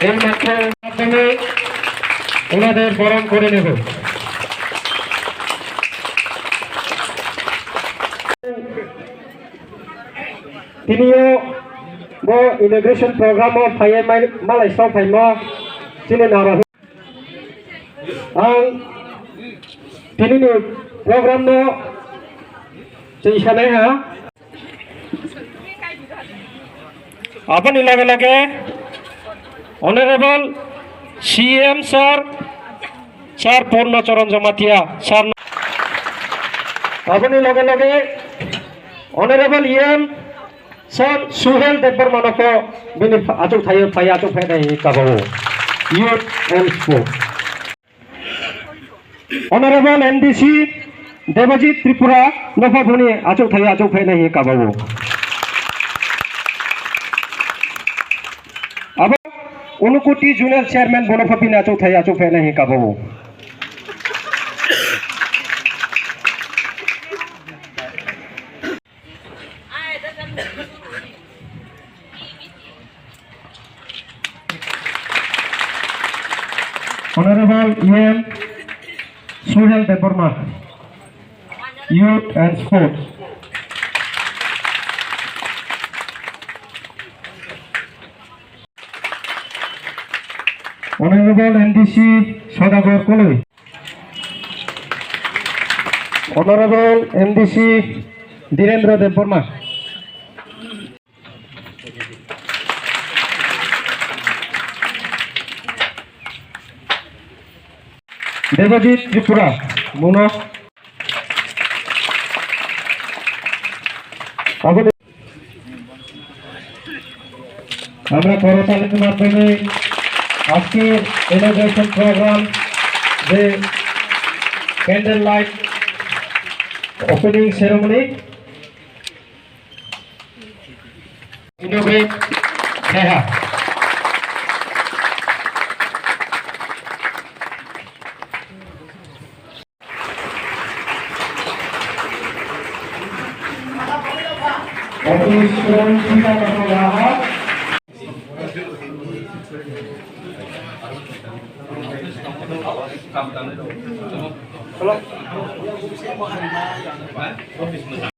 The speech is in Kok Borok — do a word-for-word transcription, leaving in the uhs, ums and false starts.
এই মাত্র মাধ্যমে ওনাদের বরণ করে নেব। Tiniyo bo inauguration program o phaiye mai-, malai sok phaimo chini naro. Ang tinini program no twi sanai ha. Aboni loge loge Honorable C M sir, sir Purno Charan Jamatia sir. Aboni loge loge Honorable E M sir Suhel Debbarma no pho bini achuk thaio phai achuk phai nai kabao. Youth and Sport. Honorable M D C Debajit Tripura no pho bini achuk thaio achuk phai nai kabao. Abo Unukoti Zonal Chairman bono pho bini achuk thaio achuk phai nai kabao. Honorable E M Suhel Debbarma, Youth and Sports. Honorable M D C Sodagar Koloi. Honorable M D C Dhirendra Debbarma. Debajit Tripura, Muno. Aboni আমরা করতালির মাধ্যমে আজকের inauguration programme, যে candle light opening ceremony inaugurate দেখা।